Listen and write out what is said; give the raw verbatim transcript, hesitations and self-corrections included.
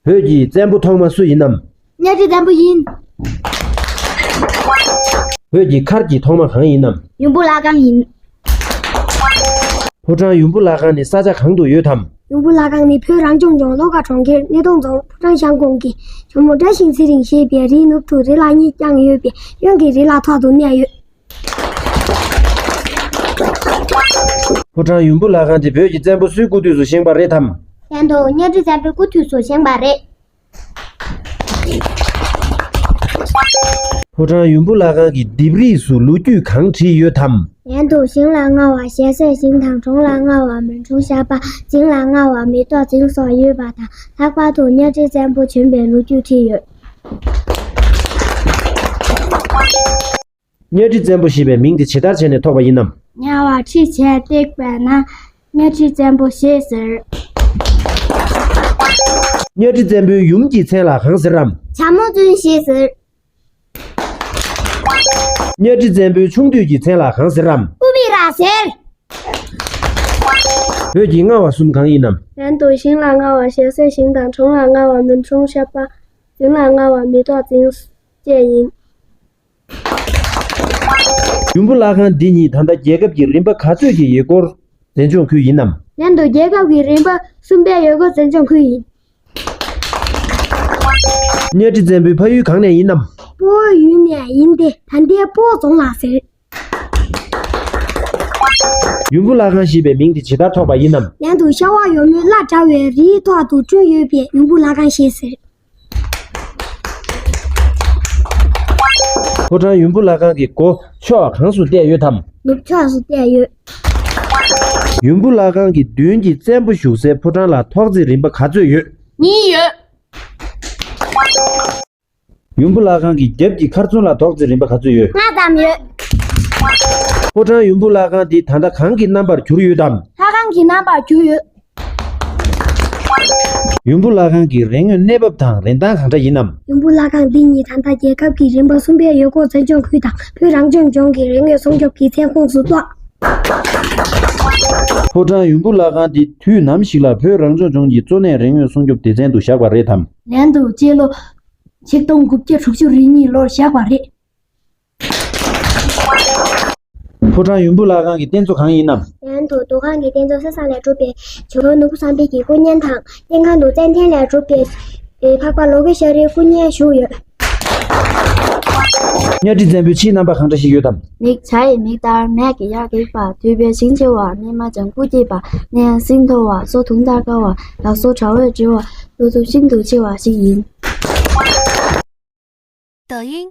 བོད་ཀྱི་བཙན་པོ་ཐོག་མ་སུ་ཡིན་ནམ། གཉའ་ཁྲི་བཙན་པོ་ཡིན། བོད་ཀྱི་མཁར་གྱི་ཐོག་མ་གང་ཡིན་ནམ། ཡུམ་བུ་བླ་སྒང་ཡིན། ཕོ་བྲང་ཡུམ་བུ་བླ་སྒང་ནི་ས་ཆ་གང་དུ་ཡོད་དམ། ཡུམ་བུ་བླ་སྒང་ནི་བོད་རང་སྐྱོང་ལྗོངས་བློ་དགའ་གྲོང་ཁྱེར་སྣེ་གདོང་རྫོང་ཕོ་བྲང་ཤང་ཀུང་གི་ཇོ་མོ་བཀྲ་ཤིས་ཚེ་རིང་ཞེས་པའི་རིའི་ནུབ་ཏུ་རི་ལ་གཉིས་བརྐྱངས་ཡོད་པའི་གཡོན་གྱི་རི་ལ་ཐོག་ཏུ་གནས་ཡོད། ཕོ་བྲང་ཡུམ་བུ་བླ་སྒང་དེ་བོད་ཀྱི་བཙན་པོ་སུའི་སྐུ་དུས་སུ་བཞེངས་པ་རེད་དམ། ལན་དུ་གཉའ་ཁྲི་བཙན་པོའི་སྐུ་དུས་སུ་བཞེངས་པ་རེད། ཕོ་བྲང་ཡུམ་བུ་བླ་སྒང་གི་ལྡེབས་རིས་སུ་ལོ་རྒྱུས་གང་བྲིས་ཡོད་དམ། ལན་དུ་ཞིང་ལ་རྔ་བ་ཞལ་ཟས་ཞིང་དང་གྲོང་ལ་རྔ་བ་མུན་དྲོང་ཤ་པ་རྫིང་ལ་རྔ་བ་མེ་ཏོག་རྫིང་སོགས་ཡོད་པ་དང་ལྷག་པར་དུ་གཉའ་ཁྲི་བཙན་པོ་བྱོན་པའི་ལོ་རྒྱུས་བྲིས་ཡོད། གཉའ་ཁྲི་བཙན་པོ་ཞེས་པའི་མིང་དེ་ཇི་ལྟར་བྱས་ནས་ཐོགས་པ་ཡིན་ནམ། གཉའ་བ་ཁྲི་བྱས་བཏེགས་པས་ན་གཉའ་ཁྲི་བཙན་པོ་ཞེས་ཟེར། གཉའ་ཁྲི་བཙན་པོའི་ཡུམ་གྱི་མཚན་ལ་གང་ཟེར་རམ། བྱ་མོ་བཙུན་ཞེས་ཟེར། གཉའ་ཁྲི་བཙན་པོའི་ཆུང་དུས་ཀྱི་མཚན་ལ་གང་ཟེར་རམ། ཨུ་བི་ར་ཟེར། བོད་ཀྱི་རྔ་བ་གསུམ་གང་ཡིན་ནམ། ལན་དུ་ཞིང་ལ་རྔ་བ་ཞལ་ཟས་ཞིང་དང་གྲོང་ལ་རྔ་བ་མུན་དྲོང་ཤ་པ་རྫིང་ལ་རྔ་བ་མེ་ཏོག་རྫིང་བཅས་ཡིན། ཡུམ་བུ་བླ་སྒང་འདི་ཉིད་ད་ལྟ་རྒྱལ་ཁབ་ཀྱི་རིམ་པ་ག་ཚོད་ཀྱི་ཡུལ་སྐོར་མཛེས་ལྗོངས་ཁུལ་ཡིན་ནམ། ལན་དུ་རྒྱལ་ཁབ་ཀྱི་རིམ་པ་གསུམ་པའི་ཡུལ་སྐོར་མཛེས་ལྗོངས་ཁུལ་ཡིན། གཉའ་ཁྲི་བཙན་པོའི་ཕ་ཡུལ་གང་ནས་ཡིན་ནམ། སྤོ་བོ་ཡུལ་ནས་ཡིན་ཏེ་ད་ལྟའི་སྤོ་བོ་རྫོང་ལ་ཟེར། ཡུམ་བུ་བླ་སྒང་ཞེས་པའི་མིང་དེ་ཇི་ལྟར་ཐོགས་པ་ཡིན་ནམ། ལན་དུ་ཤ་བ་ཡོལ་མོའི་བླ་འདྲ་བའི་རིའི་ཐོག་ཏུ་བསྐྲུན་ཡོད་པས་ཡུམ་བུ་བླ་སྒང་ཞེས་ཟེར། ཕོ་བྲང་ཡུམ་བུ་བླ་སྒང་གི་སྒོ་ཕྱོགས་གང་སུ་བལྟས་ཡོད་དམ། ནུབ་ཕྱོགས་སུ་བལྟས་ཡོད། ཡུམ་བུ་བླ་སྒང་གི་མདུན་གྱི་བཙན་པོ་བཞུགས་སའི་ཕོ་བྲང་ལ་ཐོག་བརྩེགས་རིམ་པ་ག་ཚོད་ཡོད། གཉིས་ཡོད། ཡུམ་བུ་བླ་སྒང་གི་རྒྱབ་ཀྱི་མཁར་ཚོན་ལ་ཐོག་བརྩེགས་རིམ་པ་ག་ཚོད་ཡོད། ལྔ་ཙམ་ཡོད། ཕོ་བྲང་ཡུམ་བུ་བླ་སྒང་འདི་ད་ལྟ་གང་གི་རྣམ་པར་གྱུར་ཡོད་དམ། ལྷ་ཁང་གི་རྣམ་པར་གྱུར་ཡོད། ཡུམ་བུ་བླ་སྒང་གི་རིག་དངོས་གནས་བབ་དང་རིན་ཐང་གང་འདྲ་ཡིན་ནམ། ཡུམ་བུ་བླ་སྒང་འདི་ཉིད་ད་ལྟ་རྒྱལ་ཁབ་ཀྱི་རིམ་པ་གསུམ་པའི་ཡུལ་སྐོར་མཛེས་ལྗོངས་ཁུལ་དང་བོད་རང་སྐྱོང་ལྗོངས་ཀྱི་རིག་དངོས་སྲུང་སྐྱོབ་སྡེ་ཚན་ཁོངས་སུ་གཏོགས། ཕོ་བྲང་ཡུམ་བུ་བླ་སྒང་འདི་དུས་ནམ་ཞིག་ལ་བོད་རང་སྐྱོང་ལྗོངས་ཀྱི་གཙོ་གནད་རིག་དངོས་སྲུང་སྐྱོབ་སྡེ་ཚན་དུ་བཞག་པ་རེད་དམ། ལན་དུ་སྤྱི་ལོ་ཆིག་སྟོང་དགུ་བརྒྱ་དྲུག་ཅུ་རེ་གཉིས་ལོར་བཞག་པ་རེད། ཕོ་བྲང་ཡུམ་བུ་བླ་སྒང་གི་རྟེན་གཙོ་གང་ཡིན་ནམ། ལན་དུ་འདུ་ཁང་གི་རྟེན་གཙོ་ས་བཟང་ལས་གྲུབ་པའི་ཇོ་བོ་ནོར་བུ་བསམ་འཕེལ་གྱི་སྐུ་བརྙན་དང་། རྟེན་ཁང་དུ་ཙན་དན་ལས་གྲུབ་པའི་འཕགས་པ་ལོ་ཀེ་ཤྭ་རིའི་སྐུ་བརྙན་བཞུགས་ཡོད། གཉའ་ཁྲི་བཙན་པོའི་ཕྱིའི་རྣམ་པ་གང་འདྲ་ཞིག་ཡོད་དམ། མིག་བྱ་ཡི་མིག་ལྟར། སྨད་ཀྱི་ཡར་འགེགས་པ། མཐུ་བས་ཤིང་ཆེ་བ། སྙེ་མ་ལྗང་གུ་སྐྱེས་པ། སྣའི་སྲིན་མཐོ་བ། སོ་དུང་ལྟར་དཀར་བ། ལག་སོར་དྲ་བས་འབྲི་བ། ཀླུ་གཟུགས་ཤིན་ཏུ་ཆེ་བ་ཞིག་ཡིན། 抖音，